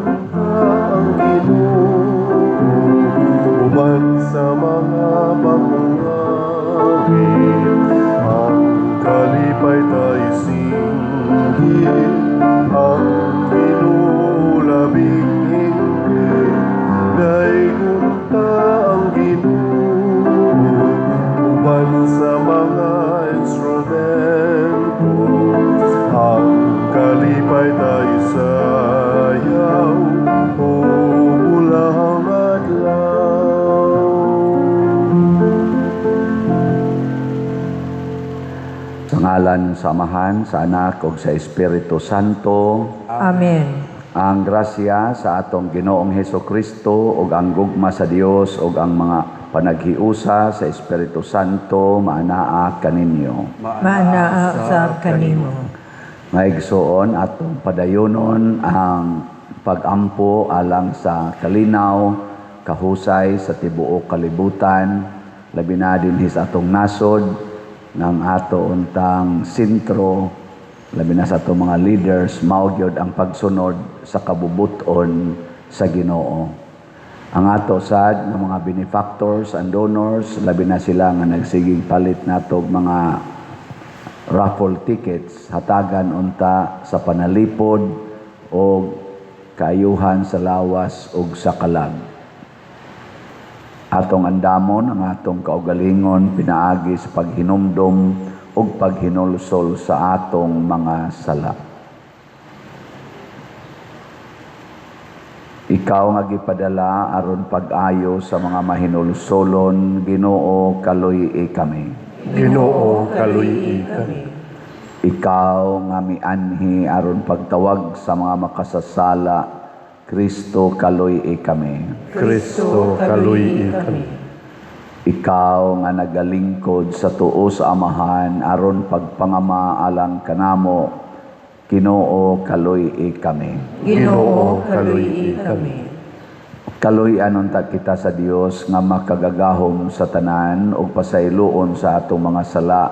Gunta ang Ginoo uban sa mga bagong awit, ang kalipay tay singgit, ang Ginoo labing hingpit. Daygon ta ang Ginoo uban sa mga instrumento, ang kalipay tay sayaw o bulang adlaw. Sa ngalan sa Amahan, sa Anak ug sa Espiritu Santo. Amen. Ang grasya sa atong Ginoong Heso Kristo ug ang gugma sa Dios ug ang mga panaghiusa sa Espiritu Santo maanaa kaninyo. Maanaa usab kanimo. Maigsoon, atong padayonon ang pagampo alang sa kalinaw, kahusay sa tibuok kalibutan, labi na dinhi sa atong nasod, ng ato untang sentro, labi na sa atong mga leaders, mao gyud ang pagsunod sa kabubuton sa Ginoo. Ang ato sad nga mga benefactors and donors, labi na sila nga nagsiging palit nato og mga raffle tickets, hatagan unta sa panalipod o kaayuhan sa lawas ug sa kalag. Atong andamon ang atong kaugalingon pinaagi sa paghinumdom ug paghinulsol sa atong mga sala. Ikaw nga gipadala aron pag-ayo sa mga mahinulsolon, Ginoo, kaluy-i kami. Ginoo, kaluy-i kami. Ikaw nga mianhi aron pagtawag sa mga makasasala, Kristo, kaluy-i kami. Kristo, kaluy-i kami. Ikaw nga nagalingkod sa tuo sa Amahan aron pagpangama alang kanamo, Ginoo, kaluy-i kami. Ginoo, kaluy-i kami. Kaluy-an unta kita sa Dios nga makagagahom sa tanan ug pasayloon sa atong mga sala.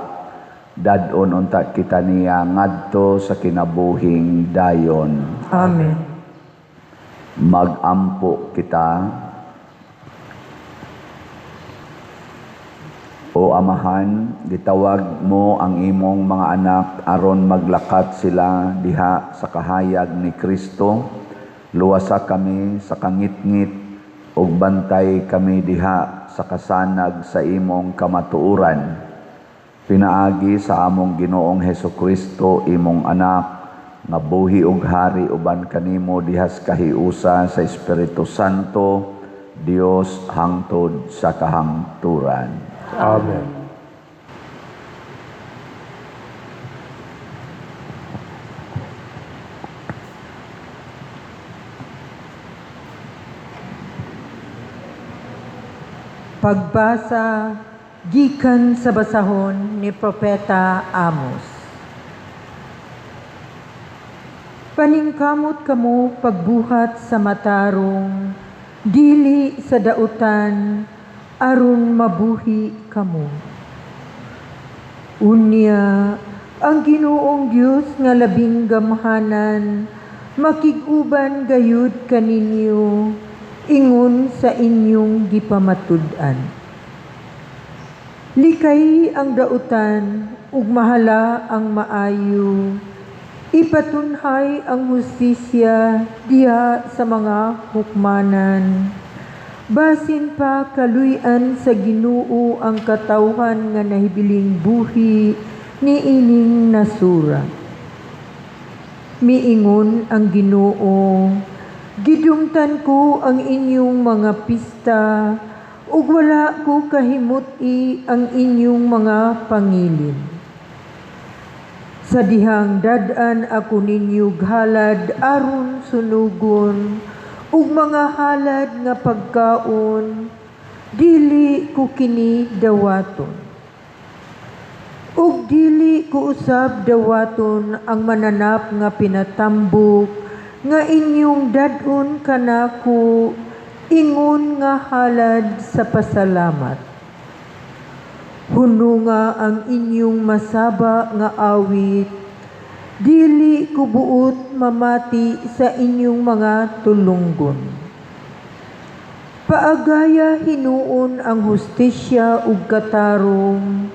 Dad-on unta kita niya ngadto sa kinabuhing dayon. Amen. Magampo kita. O Amahan, gitawag mo ang imong mga anak aron maglakat sila diha sa kahayag ni Kristo. Luwasa kami sa kangitngit ug bantay kami diha sa kasanag sa imong kamatuoran. Pinaagi sa among Ginoong Heso Kristo, imong anak, nga buhi ug hari uban kanimo diha sa kahiusa sa Espiritu Santo, Dios hangtod sa kahangturan. Amen. Pagbasa gikan sa basahon ni Propeta Amos. Paningkamot kamo pagbuhat sa matarong, dili sa dautan, aron mabuhi kamo. Unya, ang Ginoong Dios nga labing gamhanan, makig-uban gayud kaninyo, ingon sa inyong gipamatud-an. Likay ang dautan, ug mahala ang maayo, ipatunhay ang hustisya diha sa mga hukmanan. Basin pa kaluy-an sa Ginoo ang katawhan nga nahibiling buhi niining nasura. Miingon ang Ginoo, gidumtan ko ang inyong mga pista, ug wala ko kahimut-i ang inyong mga pangilin. Sa dihang dad-an ako ninyo halad aron sunugon, ug mga halad nga pagkaon, dili ko kini dawaton. Ug dili ko usab dawaton ang mananap nga pinatambok nga inyong dad-on kanako ingon nga halad sa pasalamat. Hununga ang inyong masaba nga awit, Dili ko buot mamati sa inyong mga tulunggon. Paagaya hinuon ang hustisya ug katarong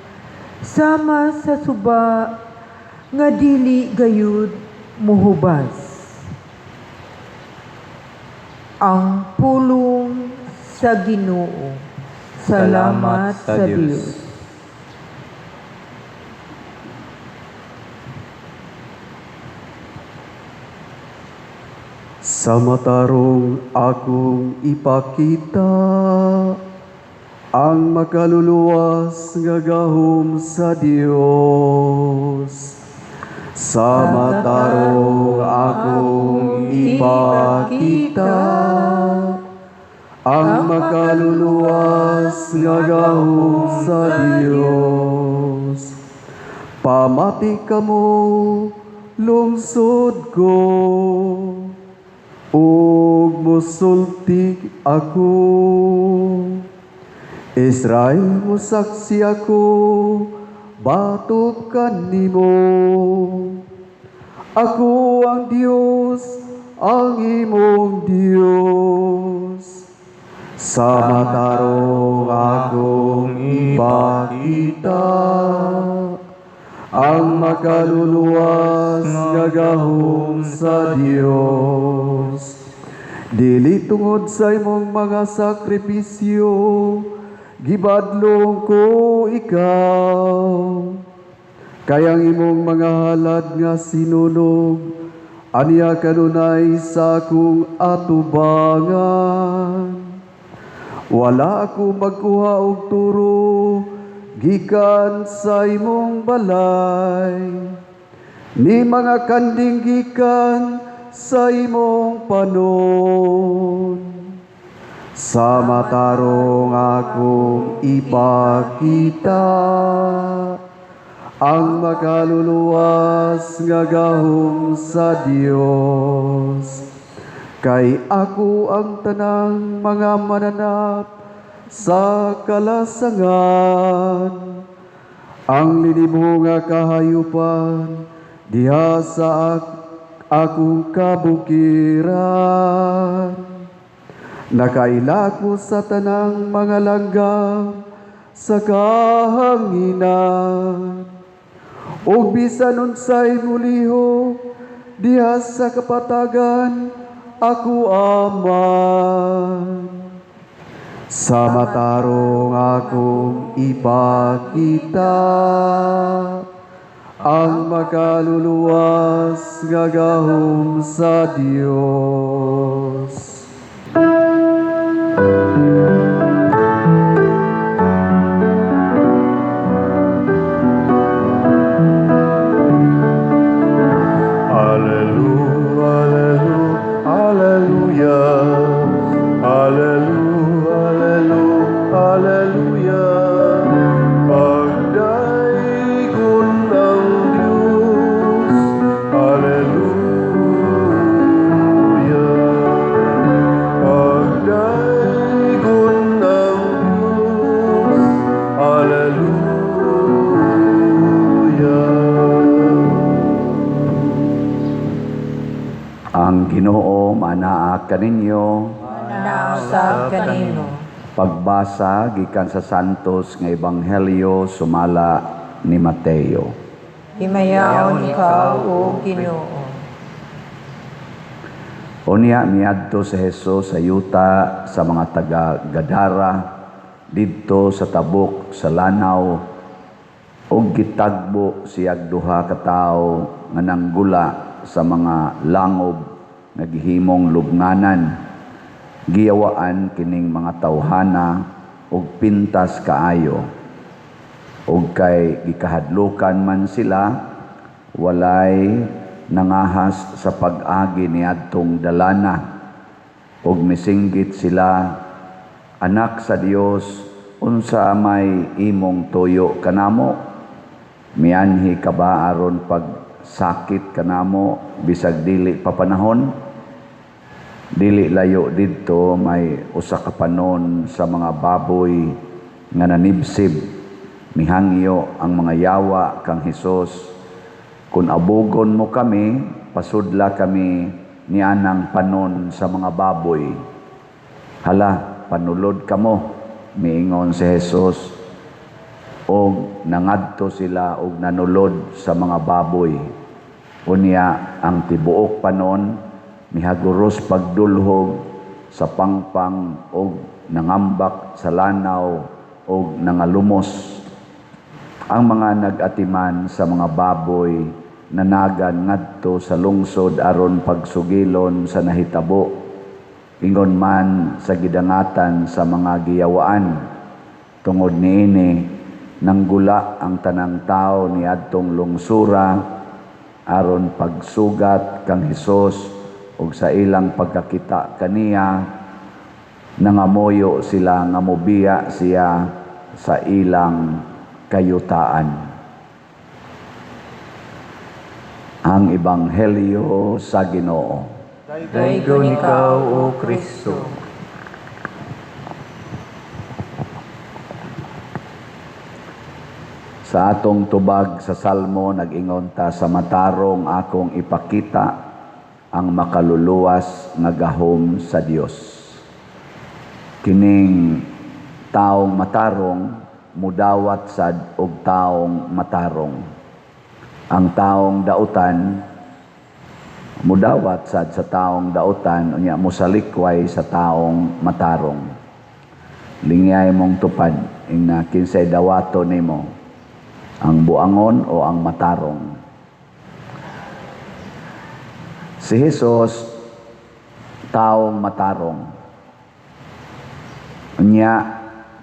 sama sa suba nga dili gayud muhubas. Ang pulong sa Ginoo. Salamat sa Dios. Sa matarong akong ipakita ang makaluluwas nga gahom sa Dios. Sa matarong akong ipakita ang makaluluwas nga gahom sa Dios. Pamati kamo, lungsod ko, ug musulti ako. Israel, musaksi ako, batok kanimo. Ako ang Dios, ang imong Dios. Sa matarong akong ipakita ang makaluluwas nga gahom sa Dios. Dili tungod sa imong mga sakripisyo, gibadlong ko ikaw. Kay ang imong mga halad nga sinunog, aniya kanunay sa akong atubangan. Wala ako magkuha og turo gikan sa imong balay, ni mga kanding gikan sa imong panon. Sa matarong akong ipakita ang makaluluwas nga gahom sa Dios. Kay ako ang tanang mga mananap sa kalasangan, ang linibo nga kahayupan diha sa akong kabukiran. Nakaila ko sa tanang mga langgam sa kahanginan, ug bisan unsay mulihok diha sa kapatagan, ako aman. Sa matarong akong ipakita ang makaluluwas nga gahom sa Dios. Alleluia, alleluia, alleluia, alleluia, alleluia. Pagdaygon ang Diyos, Alleluia. Pagdaygon ang Diyos, Alleluia. Ang Ginoo manaa kaninyo. Nausab kanimo. Pagbasa gikan sa Santos nga Ebanghelyo sumala ni Mateo. Himayaon ikaw, O Ginoo. Unya miadto si Jesus sa yuta sa mga taga Gadara didto sa tabok sa lanaw, ug gitagbo siyag duha ka tawo nga nanggula sa mga langob nga gihimong lubnganan. Giyawaan kining mga tawhana ug pintas kaayo, ug kay gikahadlukan man sila, walay nangahas sa pag-agi niadtong dalana. Ug misinggit sila, "Anak sa Dios, unsa may imong tuyo kanamo? Mianhi ka ba aron pagsakit kanamo bisag dili pa panahon?" Dili layo didto may usa ka panon sa mga baboy nga nanibsib. Mihangyo ang mga yawa kang Hesus, Kung abugon mo kami, pasudla kami nianang panon sa mga baboy. Hala, panulod kamo, miingon si Jesus. Og nangadto sila og nanulod sa mga baboy. Unya ang tibuok panon mihaguros pagdulhog sa pangpang og nangambak sa lanaw og nangalumos. Ang mga nag-atiman sa mga baboy nanagan ngadto sa lungsod aron pagsugilon sa nahitabo, ingon man sa gidangatan sa mga giyawaan. Tungod niini, nanggula ang tanang tao niadtong lungsura aron pagsugat kang Hesus, ug sa ilang pagkakita kaniya nangamoyo sila nga mobiya siya sa ilang kayutaan. Ang Ebanghelyo sa Ginoo. Daygon ikaw, O Kristo. Sa atong tubag sa Salmo, nag-ingon ta, sa matarong akong ipakita ang makaluluwas nga gahom sa Dios. Kining taong matarong mudawat sad og taong matarong. Ang taong dautan mudawat sad sa taong dautan, unya mosalikway sa taong matarong. Lingyay mong tupad ingna kinsay dawato nimo, ang buangon o ang matarong. Si Jesus taong matarong. Unya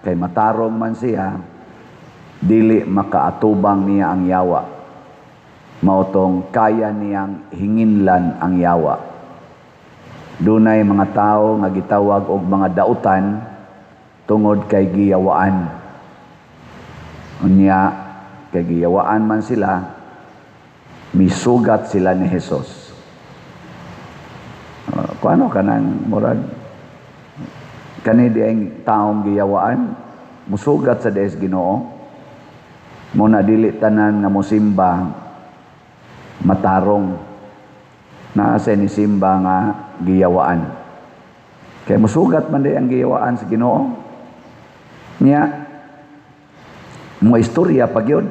kay matarong man siya, dili makaatubang niya ang yawa. Maotong kaya niyang hinginlan ang yawa. Dunay mga tawo nga gitawag og mga dautan tungod kay giyawaan. Unya kay giyawaan man sila, misugat sila ni Hesus. Kuano kanang murag kani dieng taong giyawaan musugat sa des Ginoo. Muna dili tanan nga mosimba matarong. Naa sa ni simba nga giyawaan. Kay musugat man di ang giyawaan sa Ginoo. Nya mga istorya pag yun.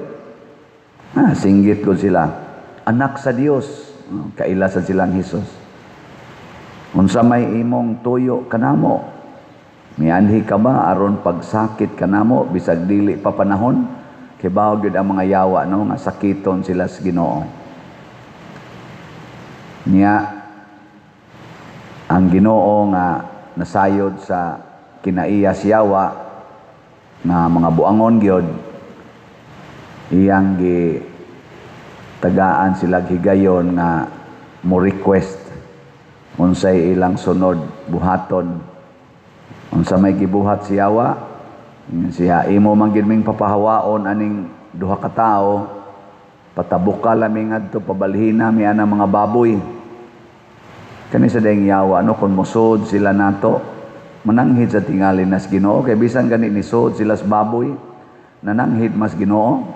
Singgit ko sila. Anak sa Dios. Kaila sa silang Hesus. Unsa may imong tuyo kanamo? Mianhi ka ba aron pagsakit kanamo bisag dili pa panahon? Kay bawo gyud ang mga yawa, no, nga sakiton sila sa Ginoo. Niya ang Ginoo nga nasayod sa kinaiya siyawa nga mga buangon gyud, iyang gi tagaan sila higayon nga mo request unsay ilang sunod buhaton. Unsa may gibuhat siyawa, siya imo man gid ming papahawaon aning duha ka tawo, patabuka lami ngadto, pabalhina mi ana mga baboy. Kani sa daing yawa, no, kun mosod sila nato, mananghid sa tingali nas Ginoo, kay bisan gani nisod sila sa baboy, nananghid mas Ginoo.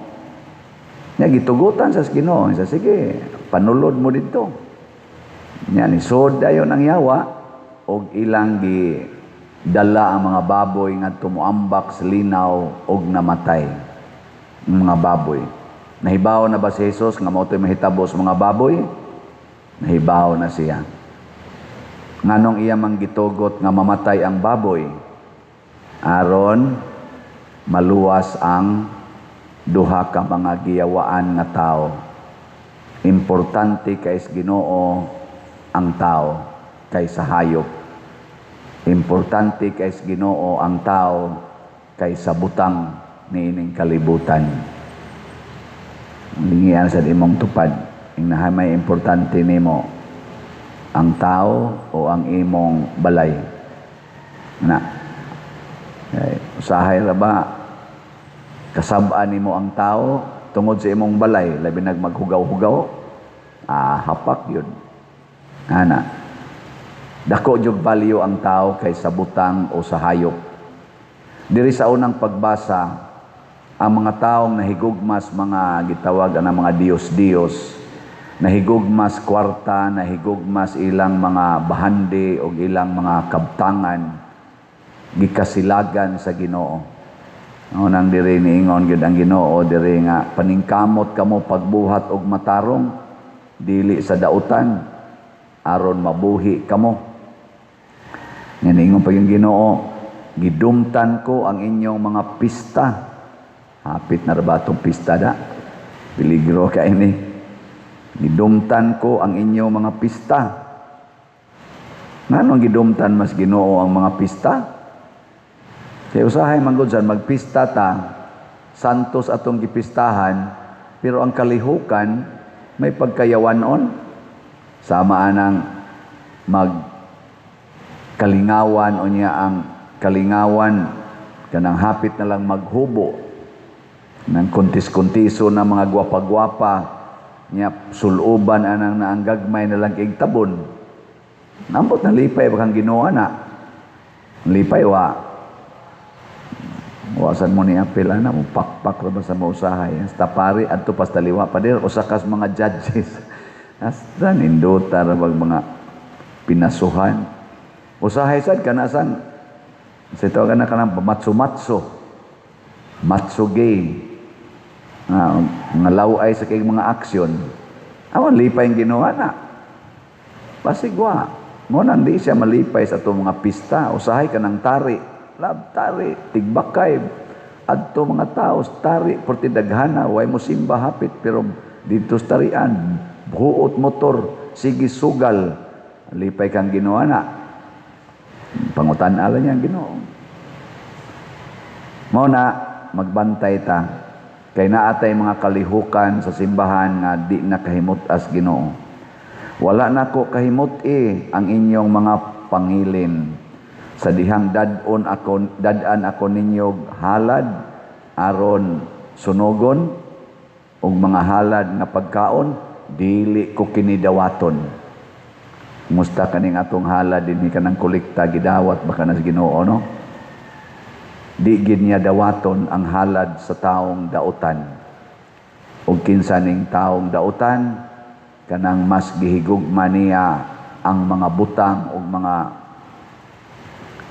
Nya gitugutan sa Ginoo, sa sige, panulod mo didto. Nya nisod dayon ang yawa og ilang gi dala ang mga baboy ngadto moambak sa linaw og namatay ang mga baboy. Nahibaw na ba si Jesus nga mao to'y mahitabo sa mga baboy? Nahibaw na siya. Nganong iya mang gitugot nga mamatay ang baboy? Aron maluwas ang duha ka mga giyawaan nga tao. Importante kay Ginoo ang tao kaysa hayop. Importante kay Ginoo ang tao kaysa butang niining kalibutan. Lingian sa imong tupad, ingnahay may importante nimo ang tao o ang imong balay. Na. Ay, usahay ra ba kasab-an nimo ang tao tungod sa imong balay, labi nag maghugaw-hugaw, hapak yun. Ana. Dako jud value ang tao kaysa butang o sa hayop. Diri sa unang pagbasa, ang mga taong nahigugmas mga gitawag ang mga Diyos-Diyos, Nahigugmas kwarta, nahigugmas ilang mga bahandi o ilang mga kabtangan, gikasilagan sa Ginoo. No, nang diri niingon gyud ang Ginoo diri nga paningkamot kamo pagbuhat og matarong, dili sa dautan, aron mabuhi kamo. Nga niingon pa yung Ginoo, gidumtan ko ang inyong mga pista. Hapit na ra ba atong pista da? Peligro ka ini. Gidumtan ko ang inyong mga pista. Nganong gidumtan mas Ginoo ang mga pista? Kay usahay man gud san magpista ta, santos atong gipistahan, pero ang kalihukan may pagkayawanon. Sama anang mag kalingawan o niya ang kalingawan kanang hapit na lang maghubo ng kontis-kontiso na mga gwapa-gwapa niya, suluban anang naang gagmay na lang kig tabon. Nambot na lipay ba kang Ginoo na lipay? Wa wasan mo ni apel ana mo pakpak ra ba sa mausahay hasta pari adto pas taliwa pader usa kas mga judges. Hasta nindota ra bag mga pinasuhan. Usahay sad kana san sa tawagan na kanang matso-matso, matso gay nga mga laway sa kay mga aksyon. Awan lipay ang Ginoo na? Basigwa mo nang di siya malipay sa atong mga pista. Usahay kanang tari, lab tari, tigbakay adto mga tao tari porti daghana, way mo simba hapit, pero dito sa tarian buot motor, sige sugal. Lipay kang Ginoo na? Pangutan-ala niya ang Ginoo. Mao na magbantay ta kay naa tay mga kalihukan sa simbahan nga di na kahimut-as Ginoo. Wala nako kahimut-i ang inyong mga pangilin. Sa dihang dad-on ako, dad-an ako ninyo halad aron sunogon ug mga halad nga pagkaon, dili ko kini dawaton. Musta kaning atong halad dinhi, kanang kolekta, gidawat ba kana sa Ginoo, no? Di gid niya dawaton ang halad sa taong dautan. Ug kinsa ning taong dautan? Kanang mas gihigugma niya ang mga butang ug mga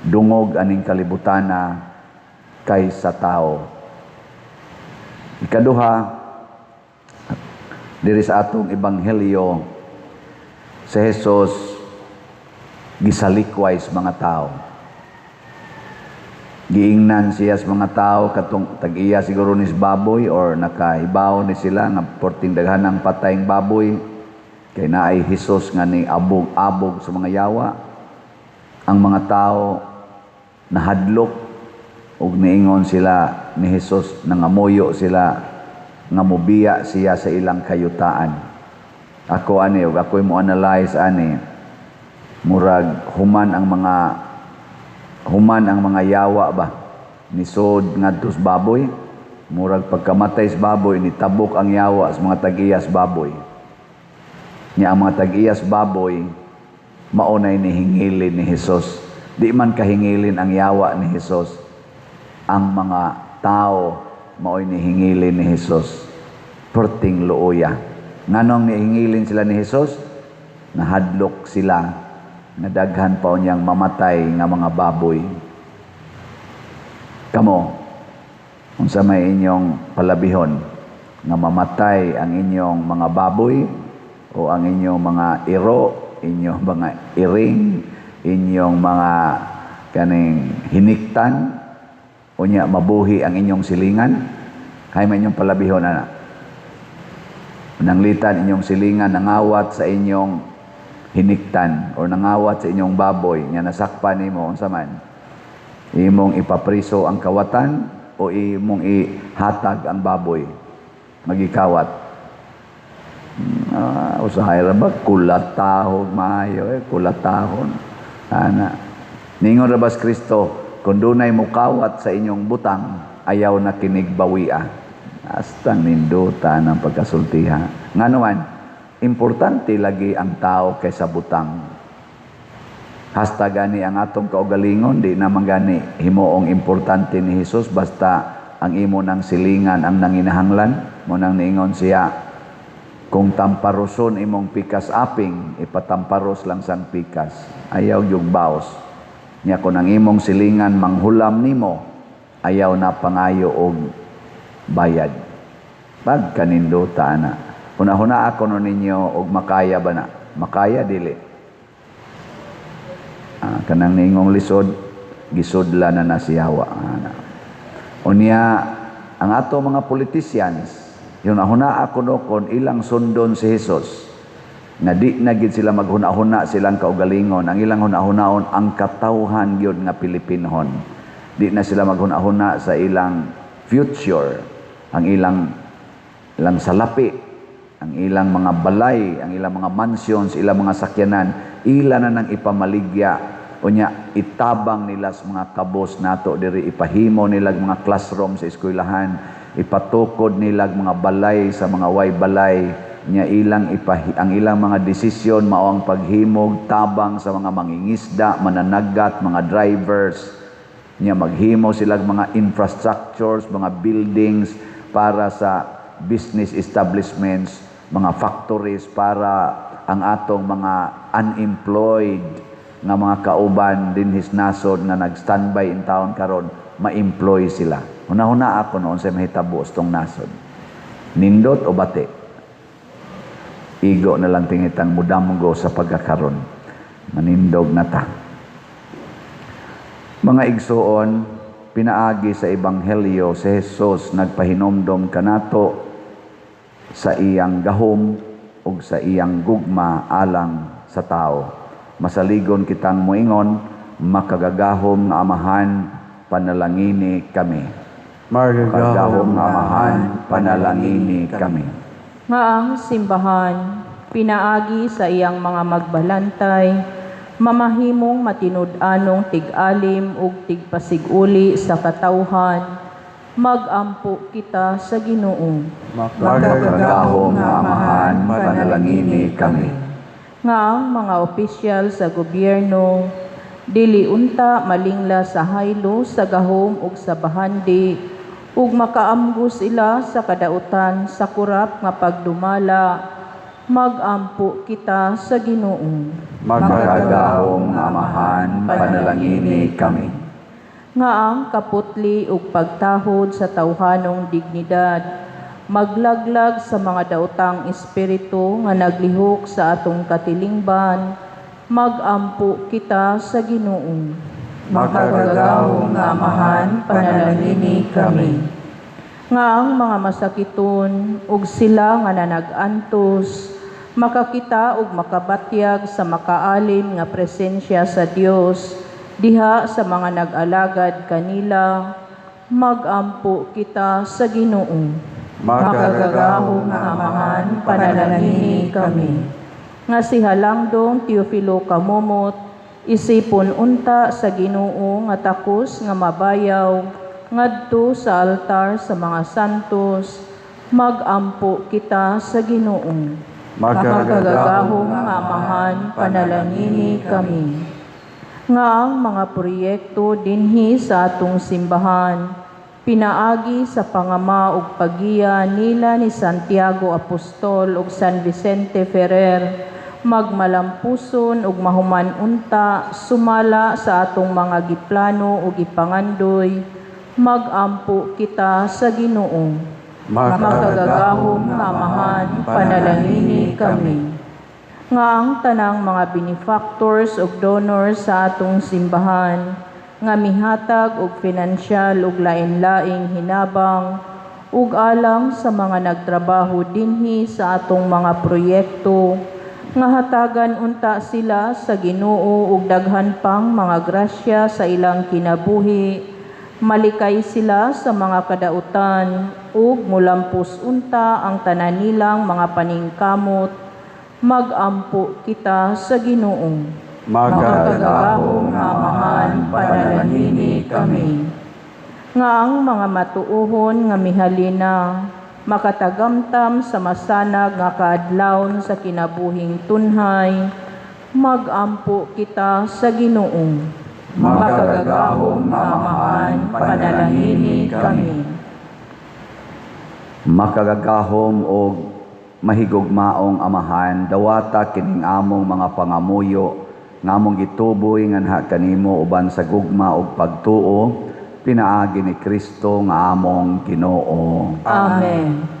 dungog aning kalibutana kaysa tao. Ikaduha, diri sa atong ebanghelyo, si Jesus gisalikway sa mga tao. Giingnan siya sa mga tao katong tag-iya siguro ni baboy or nakahibaw ni sila nga porting daghan ang patayng baboy kay naay Hesus nga ni abog-abog sa mga yawa. Ang mga tao nahadlok ug niingon sila ni Hesus, nangamuyo sila nga mobiya siya sa ilang kayutaan. Ako ani, ug ako'y mo analyze ani, murag human ang mga yawa ba nisod ngadto sa baboy, murag pagkamatay sa baboy nitabok ang yawa sa mga tag-iyas baboy. Nya ang mga tag-iyas baboy maunay nihingilin ni Hesus. Di man kahingilin ang yawa ni Hesus, ang mga tao mao'y nihingilin ni Hesus. Perting luoya. Nganong nihingilin sila ni Hesus? Nahadlok sila nga daghan pa niyang mamatay nga mga baboy. Kamo, unsa may inyong palabihon, nga mamatay ang inyong mga baboy o ang inyong mga iro, inyong mga iring, inyong mga kaning hiniktan, unya mabuhi ang inyong silingan? Kay may inyong palabihon ana? Nanglitan inyong silingan nangawat sa inyong hiniktan or nangawat sa inyong baboy nya nasakpan nimo, unsa man? Imong ipapriso ang kawatan o imong ihatag ang baboy magikawat? Usahay ra ba kulatahog maayo eh, kulatahon ana. Ningon ra bas Kristo, kung dunay mukawat sa inyong butang, ayaw na kinig bawia. Hasta ninduta ng pagkasultiha. Nga naman, importante lagi ang tao kaysa butang. Hasta gani ang atong kaugalingon, di naman gani himuong importante ni Jesus, basta ang imo ng silingan ang nanginahanglan, mo nang niingon siya, Kung tamparoson imong pikas aping, ipatamparos lang sang pikas. Ayaw yung baos. Nya kung ang imong silingan manghulam nimo, ayaw na pangayo og bayad. Pagkanindota na. Huna-huna ako no ninyo og makaya ba na? Makaya dili. Kanang ningong lisod, gisudla na na siyawa. Na. Unya, ang ato mga politicians, yun ahuna ako no kon ilang sundon si Jesus, nga di na gid sila maghuna-huna silang kaugalingon. Ang ilang huna-hunaon ang katawhan gyud nga Pilipinhon. Di na sila maghuna-huna sa ilang future, ang ilang ilang salapi, ang ilang mga balay, ang ilang mga mansions, ilang mga sakyanan, ila na nang ipamaligya. Unya itabang nila sa mga kabos nato diri, ipahimo nila mga classroom sa eskwelahan, ipatukod nila mga balay sa mga way balay nya ilang ipahi, ang ilang mga desisyon mao ang paghimog tabang sa mga mangingisda, mananagat, mga drivers. Nya maghimo sila mga infrastructures, mga buildings para sa business establishments, mga factories para ang atong mga unemployed nga mga kauban dinhi sa nasod nga nag-standby in town karon, ma-employ sila. Huna-huna ako noon sa mahitabo sa tong nasod. Nindot o bati? Igo na lang tingitang mudamgo sa pagkakaron. Manindog na ta. Mga igsuon, pinaagi sa Ebanghelyo si Jesus nagpahinomdom kanato sa iyang gahom ug sa iyang gugma alang sa tao. Masaligon kitang moingon, "Makagagahom nga Amahan, panalangini kami." Makagagahom nga Amahan, panalangini kami. Nga ang simbahan, pinaagi sa iyang mga magbalantay, mamahimong matinud-anong tig-alim ug tigpasiguli sa katawhan, magampo kita sa Ginoo. Makagagahom nga Amahan, panalangini kami. Nga ang mga opisyal sa gobyerno dili unta malingla sa haylo sa gahom ug sa bahandi ug makaamgo sila sa kadautan sa kurap nga pagdumala, magampo kita sa Ginoo. Makagagahom nga Amahan, panalangini kami. Nga ang kaputli ug pagtahod sa tawhanong dignidad maglaglag sa mga daotang espiritu nga naglihok sa atong katilingban, magampo kita sa Ginoo. Makagagahom nga Amahan, panalangini kami. Nga ang mga masakiton ug sila nga nanag-antos makakita ug makabatyag sa makaalim nga presensya sa Dios diha sa mga nag-alagad kanila, magampo kita sa Ginoo. Makagagahom nga Amahan, panalangini kami. Nga si Halangdong Teofilo Camomot isipon unta sa Ginoo nga takos nga mabayaw ngadto sa altar sa mga santos, magampo kita sa Ginoo. Makagagahom nga Amahan, panalangini kami. Nga ang mga proyekto dinhi sa atong simbahan, pinaagi sa pangama ug paggiya nila ni Santiago Apostol ug San Vicente Ferrer, magmalampuson ug mahuman unta sumala sa atong mga giplano ug gipangandoy, magampo kita sa Ginoo. Makagagahom nga Amahan, panalangini kami. Nga ang tanang mga benefactors ug donors sa atong simbahan nga mihatag og pinansyal ug lain-laing hinabang ug alang sa mga nagtrabaho dinhi sa atong mga proyekto, nga hatagan unta sila sa Ginoo og daghan pang mga grasya sa ilang kinabuhi, malikay sila sa mga kadautan ug mulampos unta ang tanan nilang mga paningkamot, magampo kita sa Ginoo. Makagagahom nga Amahan, panalangini kami. Nga ang mga matuohon nga mihalina makatagamtam sa masanag nga kaadlawon sa kinabuhing tunhay, magampo kita sa Ginoo. Makagagahom nga Amahan, panalangini kami. Makagagahom og Mahigugmaong Amahan, dawata kining among mga pangamuyo nga among gituboy nganha kanimo uban sa gugma ug pagtuo pinaagi ni Kristo nga among Ginoo. Amen.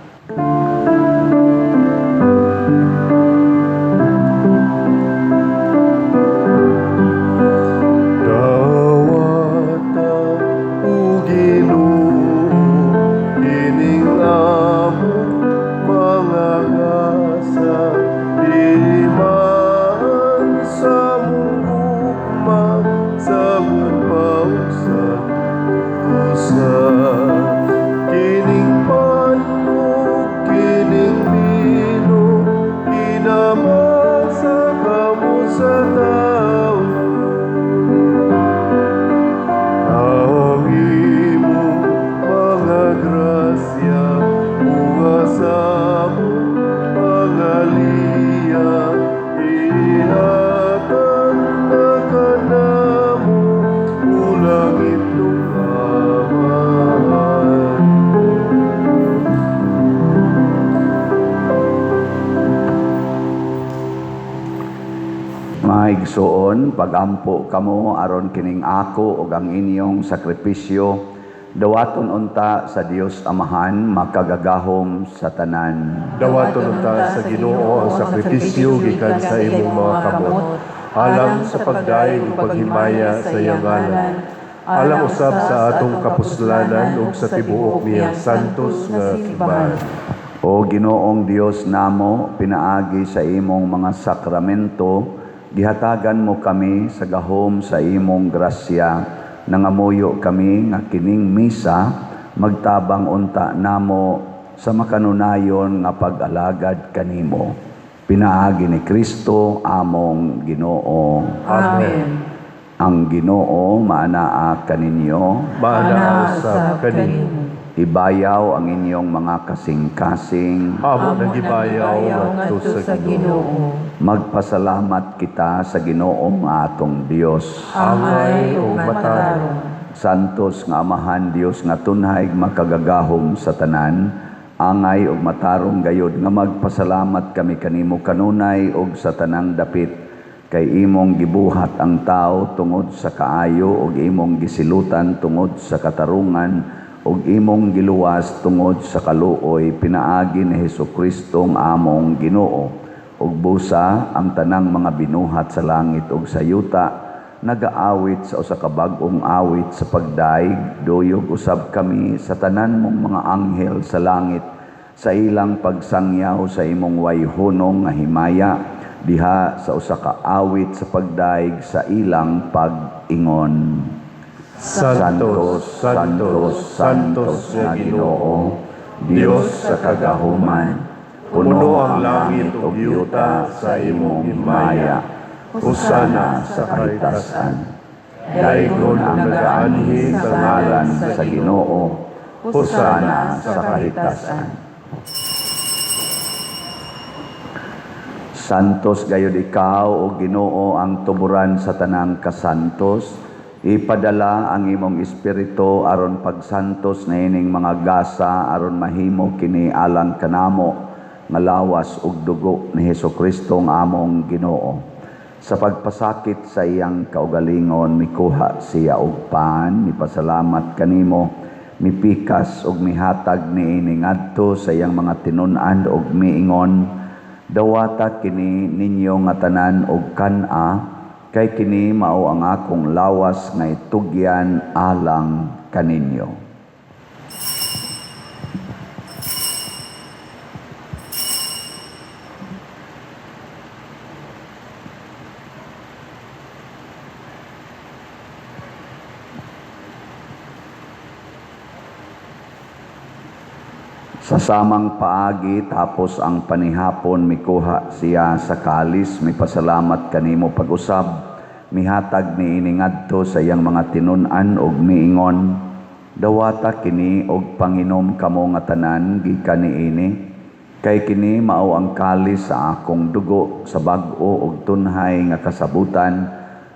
Dawata o Ginoo kining among mga gasa, imaan sa among gugma sa gugma sa usa. Kining pan ug kining bino, kinamang sa kamot sa tawo. Ang imong mga grasya, bunga sa among pangaliya, ihatag na kanamo, o langitnong Amahan. Mga igsoon, pagampo kamo aron kining ako ug ang inyong sakripisyo dawaton unta sa Dios Amahan makagagahom sa tanan. Dawaton unta sa Ginoo ang sakripisyo gikan sa imong mga kamot, alang sa pagdayeg ug paghimaya sa iyang ngalan, alang usab sa atong kapuslanan ug sa tibuok niyang santos nga simbahan. O Ginoong Dios namo, pinaagi sa imong mga sakramento, gihatagan mo kami sa gahom sa imong grasya. Nangamuyo kami nga kining misa magtabang unta namo sa makanunayon nga pag-alagad kanimo. Pinaagi ni Kristo among Ginoo. Amen. Ang Ginoo maanaa kaninyo. Maanaa usab kanimo. Ibayaw ang inyong mga kasing-kasing. Amo nang gibayaw ngadto sa Ginoo. Magpasalamat kita sa Ginoo nga atong Dios. Angay ug matarong. Santos nga Amahan, Dios nga tunhay makagagahom sa tanan, angay ug matarong gayod nga magpasalamat kami kanimo kanunay ug sa tanang dapit, kay imong gibuhat ang tao tungod sa kaayo ug imong gisilutan tungod sa katarungan ug imong giluwas tungod sa kaluoy pinaagi ni Hesukristo nga among Ginoo. Ug busa ang tanang mga binuhat sa langit ug sa yuta nagaawit sa usa ka bag-ong awit sa pagdaig, duyog usab kami sa tanan mong mga anghel sa langit sa ilang pagsangyaw sa imong wayhunong nga himaya diha sa usa ka awit sa pagdaig sa ilang pag-ingon. Santos, Santos, Santos nga Ginoo, Dios sa kagahuman, puno ang langit ug yuta sa imong himaya. Hosana sa kahitasan. Daygon ang nagaanhi sa ngalan sa Ginoo. Hosana sa kahitasan. Santos gayud ikaw o Ginoo ang tuburan sa tanang kasantos. Ipadala ang imong espiritu aron pagsantos na ining mga gasa aron mahimo kini alang kanamo nga lawas ug dugo ni Hesukristo nga among Ginoo. Sa pagpasakit sa iyang kaugalingon, mikuha siya og pan, mipasalamat kanimo, mipikas ug mihatag niini ngadto sa iyang mga tinun-an ug miingon, dawata kini ninyo nga tanan og kan-a, kay kini mao ang akong lawas nga itugyan alang kaninyo. Sa samang paagi, tapos ang panihapon, mikuha siya sa kalis, mipasalamat kanimo pag-usab, mihatag niini ngadto sa iyang mga tinun-an og miingon, dawata kini og panginom kamo nga tanan gikan niini, kay kini mao ang kalis sa akong dugo sa bag-o og tunhay nga kasabutan,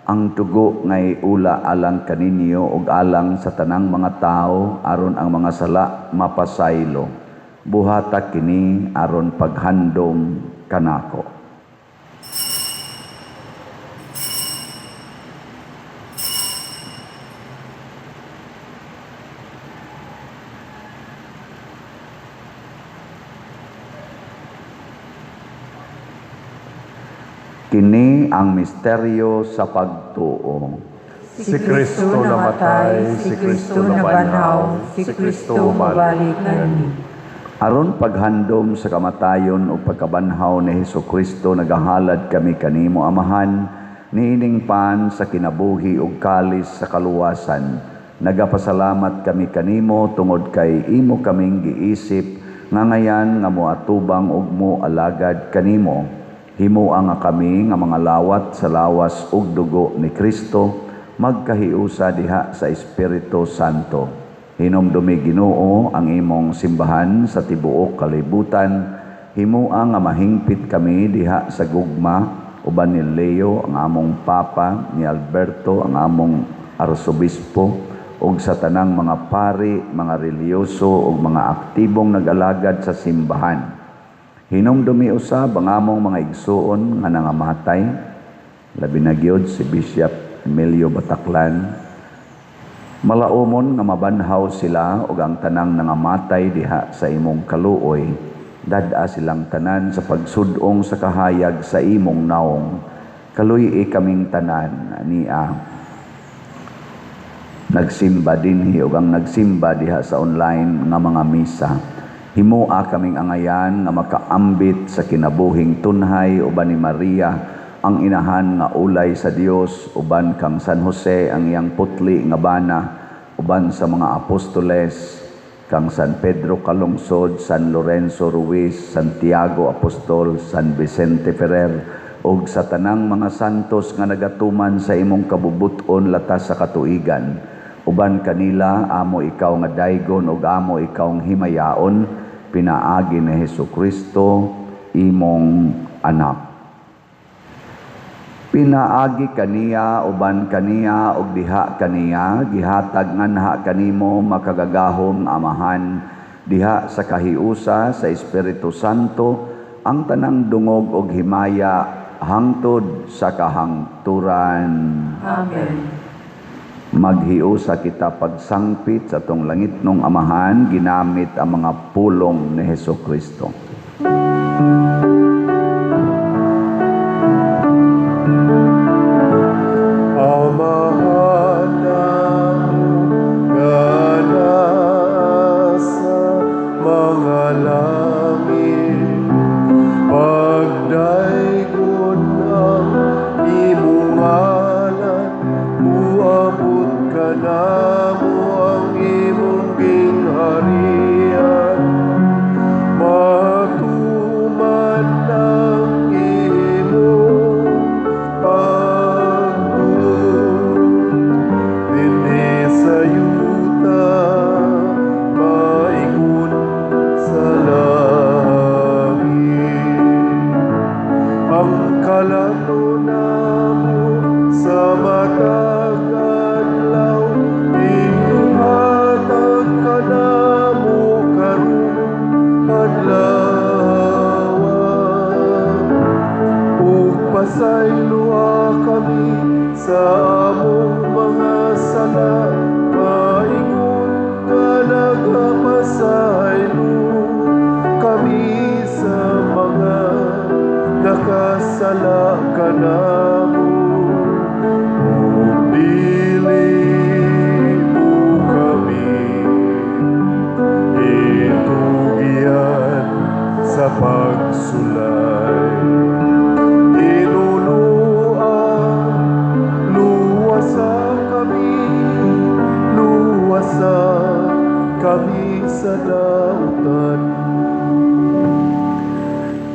ang dugo nga iula alang kaninyo ug alang sa tanang mga tawo aron ang mga sala mapasaylo. Buhata kini aron paghandom kanako. Kini ang misteryo sa pagtuo. Si Kristo namatay, si Kristo nabanhaw, si Kristo balik nganhi. Aron paghandom sa kamatayon o pagkabanhaw ni Hesus Kristo, nagahalad kami kanimo, Amahan, niining pan sa kinabuhi ug kalis sa kaluwasan. Nagapasalamat kami kanimo tungod kay imo kaming giisip nga ngayan nga moatubang ug moalagad kanimo. Himoa nga kami nga mga lawat sa lawas ug dugo ni Kristo magkahiusa diha sa Espiritu Santo. Hinumdumi, Ginoo, ang imong simbahan sa tibuok kalibutan. Himoa nga mahingpit kami diha sa gugma uban ni Leo ang among Papa, ni Alberto ang among Arsobispo, ug sa tanang mga pari, mga relihiyoso ug mga aktibong nag-alagad sa simbahan. Hinumdumi usab ang among mga igsuon nga nangamatay, labi na gyud si Bishop Emilio Bataclan. Malaumon nga mabanhaw sila ug ang tanang nangamatay diha sa imong kaluoy. Dad-a silang tanan sa pagsud-ong sa kahayag sa imong naong. Kaluy-i kaming tanan niya nagsimba dinhi ug ang nagsimba diha sa online nga mga misa. Himoa kaming angayan nga makaambit sa kinabuhing tunhay uban ni Maria ang inahan nga ulay sa Dios, uban kang San Jose ang iyang putli nga bana, uban sa mga apostoles, kang San Pedro Calungsod, San Lorenzo Ruiz, Santiago Apostol, San Vicente Ferrer, ug sa tanang mga santos nga nagatuman sa imong kabubut-on latas sa katuigan. Uban kanila amo ikaw nga daygon ug amo ikaw himayaon, pinaagi ni Hesus Kristo imong anak. Pinaagi kaniya, uban kaniya, ug diha kaniya, gihatag nganha kanimo makagagahom nga Amahan, diha sa kahiusa sa Espiritu Santo, ang tanang dungog ug himaya hangtod sa kahangturan. Amen. Maghiusa kita pagsangpit sa atong langitnong Amahan, ginamit ang mga pulong ni Hesus Kristo. Amahan namo nga naa sa mga langit, pagdaygon ang imong ngalan, muabot kanamo ang imong gingharian, matuman ang imong pagbuot dinhi sa yuta maingon sa langit. Ang kalato namo sa matag adlaw ihatag kanamo karong adlaw, ug pasayloa kami sa among mga sala maingon nga nagapasaylo kami sa mga nakasala kanamo, ug dili mo kami itugyan sa pagsulay. Hinunua, luwasa kami, luwasa kami sa dautan.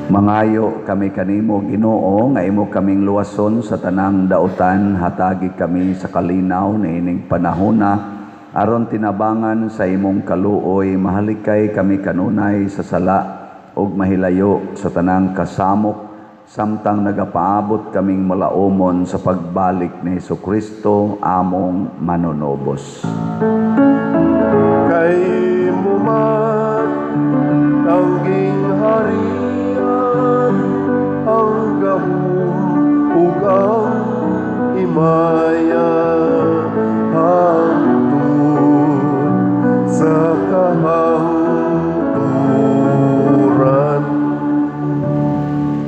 Mangayo kami kanimo, Ginoo, nga imo kaming luwason sa tanang dautan, hatagi kami sa kalinaw niining panahona aron tinabangan sa imong kaluoy mahalikay kami kanunay sa sala ug mahilayo sa tanang kasamok samtang nagapaabot kaming malaumon sa pagbalik ni Hesukristo among manunobos. Kay mo man Ang gingharian, ang gahom ug ang himaya, hangtod sa kahangturan.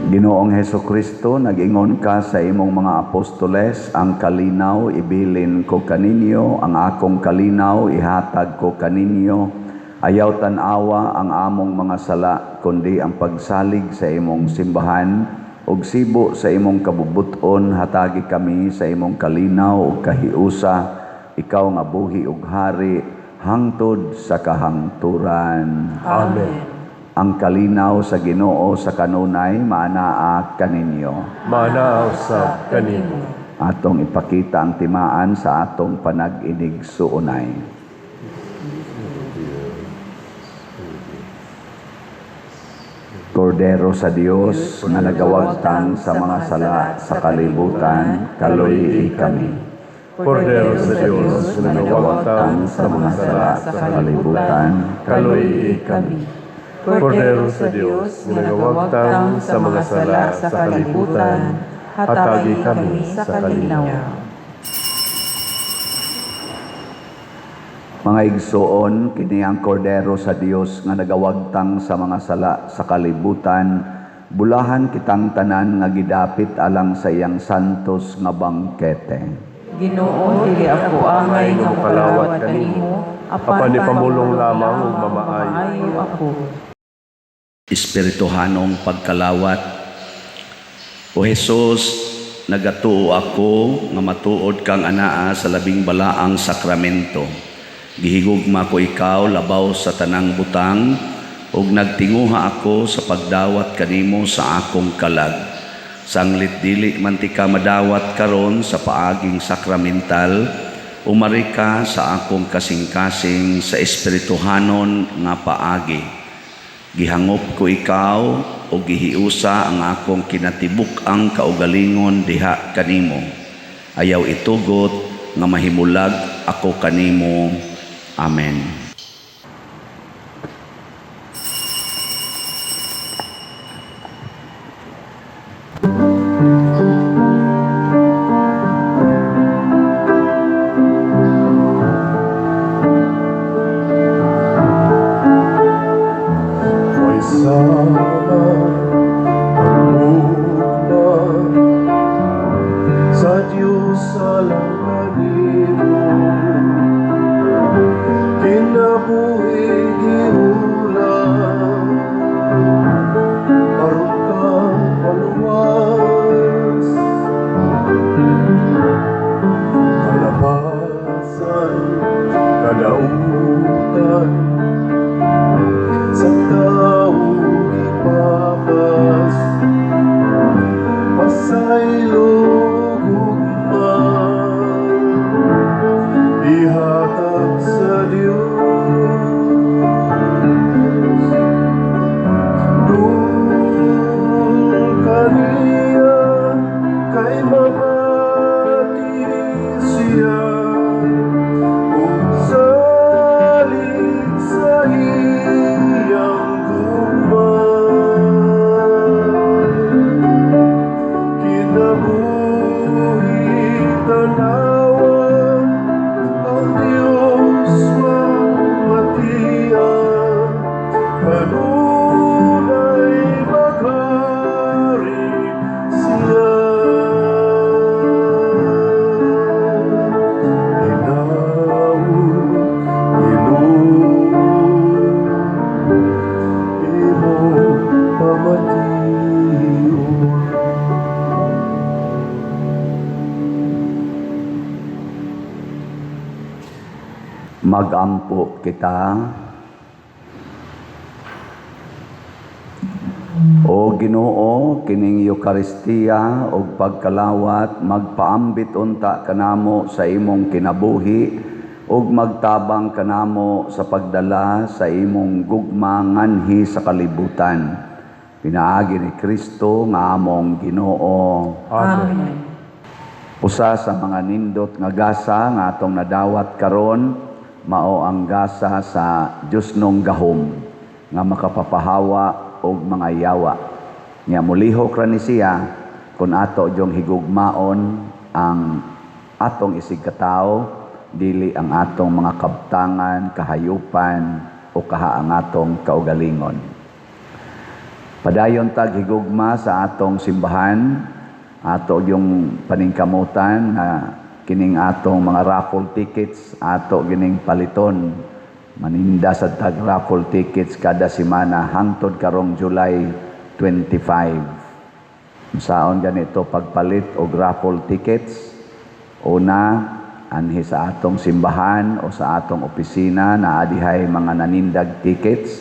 Ginoong Heso Kristo, nag-ingon ka sa imong mga apostoles, "Ang kalinaw ibilin ko kaninyo, ang akong kalinaw ihatag ko kaninyo. Ayaw tan-awa ang among mga sala, kundi ang pagsalig sa imong simbahan, ug sibo sa imong kabubut-on, hatagi kami sa imong kalinaw ug kahiusa, ikaw nga buhi ug hari hangtod sa kahangturan." Amen. Ang kalinaw sa Ginoo sa kanunay maanaa kaninyo. Maanaa usab kanimo. Atong ipakita ang timaan sa atong panag-inigsuonay. Kordero sa Dios nga nagawagtang sa mga sala sa kalibutan, kaluyi kami. Kordero sa Dios nga nagawagtang sa mga sala sa kalibutan, kaluyi kami. Kordero sa Dios nga nagawagtang sa mga sala sa kalibutan, hatagi kami sa kalinaw. Mga igsoon, kini ang Kordero sa Dios nga nagawagtang sa mga sala sa kalibutan. Bulahan kitang tanan nga gidapit alang sa iyang santos nga bangkete. Ginoo, dili ako angay nga mokalawat kanimo, apan ipamulong lamang ug mamaayo. Mamaayo ako. Espirituhanong pagkalawat. O Jesus, nagatuo ako nga matuod kang anaa sa labing balaang sakramento. Gihigugma ko ikaw labaw sa tanang butang ug nagtinguha ako sa pagdawat kanimo sa akong kalag. Sanglit dili man tika madawat karon sa paaging sakramental, umari ka sa akong kasing-kasing sa espirituhanon nga paagi. Gihangop ko ikaw o gihiusa ang akong kinatibuk-ang kaugalingon diha kanimo. Ayaw itugot nga mahimulag ako kanimo. Amen. May sama ang gugma sa Diyos alang kanimo, kinabuhi gihulam aron ka maluwas, kalapasan, kadautan sa tao gipapas, pasaylo gugma ihatag sa Dios. Dul kaniya kay mamati siya ug salig sa iyang gugma. Kinabuhi tanawa ang Diyos mamatian, kanunay maghari siya. Hinaut, Ginoo, imong pamation. Magampo kita. O Ginoo, kining Eukaristiya ug pagkalawat magpaambit unta kanamo sa imong kinabuhi ug magtabang kanamo sa pagdala sa imong gugma nganhi sa kalibutan. Pinaagi ni Kristo nga among Ginoo. Amen. Usa sa mga nindot nga gasa nga atong nadawat karon mao ang gasa sa Diosnong gahom. nga makapapahawa og mga yawa. Nya mulihok ra ni siya kung ato jong higugmaon ang atong isig katawo, dili ang atong mga kabtangan, kahayupan o kaha ang atong kaugalingon. Padayon tag higugma sa atong simbahan, ato yung paningkamutan na kining atong mga raffle tickets, ato gining paliton. Maninda sa tag raffle tickets kada semana hangtod karong July 25. Saon ganito pagpalit og raffle tickets? Una, anhi sa atong simbahan o sa atong opisina na adihay mga nanindag tickets.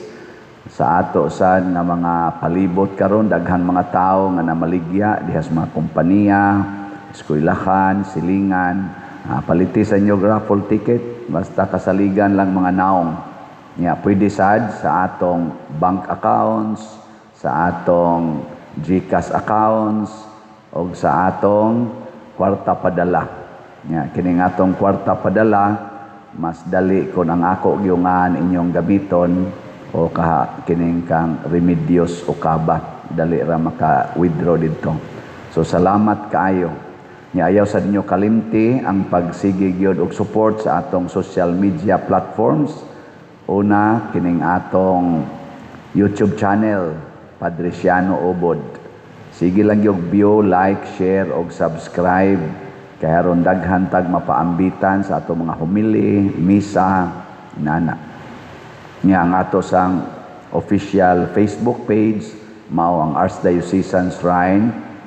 Sa ato sad nga mga palibot karon, daghan mga tawo nga namaligya diha sa mga kompanya, eskwelahan, silingan, paliti sa inyo raffle ticket basta kasaligan lang mga naong. Nya pwede sad sa atong bank accounts, sa atong GCash accounts o sa atong kwarta padala. Nya kining atong kwarta padala mas dali kon ang ako gyungan inyong gamiton o kaha kining kang Remedios o Kaba, dali ra maka-withdraw didto. So salamat kaayo. Nya ayaw sa ninyo kalimti ang pagsige gyud og support sa atong social media platforms. Una, kining atong YouTube channel, Padre Siano Ubod. Sige lang yung view, like, share og subscribe kay aron daghan tag mapaambitan sa atong mga homily, misa, nana. Nga ang ato sang official Facebook page mao ang Archdiocesan Shrine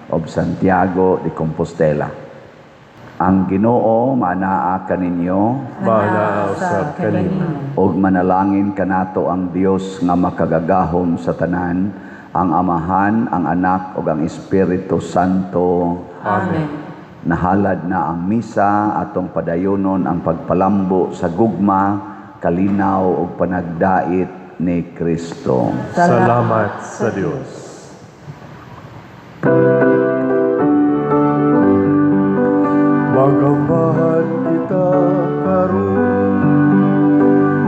of Santiago de Compostela. Ang Ginoo manaa kaninyo. Manaa usab kanimo. Ug manalangin kanato ang Dios nga makagagahom sa tanan, ang Amahan, ang Anak ug ang Espiritu Santo. Amen. Nahalad na ang misa, atong padayonon ang pagpalambo sa gugma, kalinaw ug panagdait ni Kristo. Salamat sa Dios. Magambahan kita karon,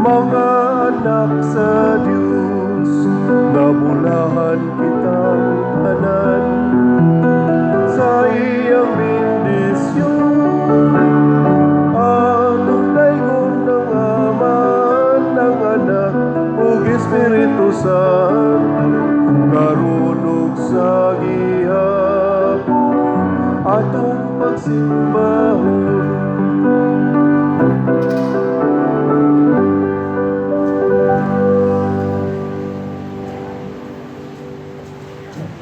mga anak sa Dios, nabulahan kitang tanan sa iyang bendisyon. Atong daygon ng Ama, ng Anak, ug Espiritu Santo, karon ug sa gihapon, atong pagsimba.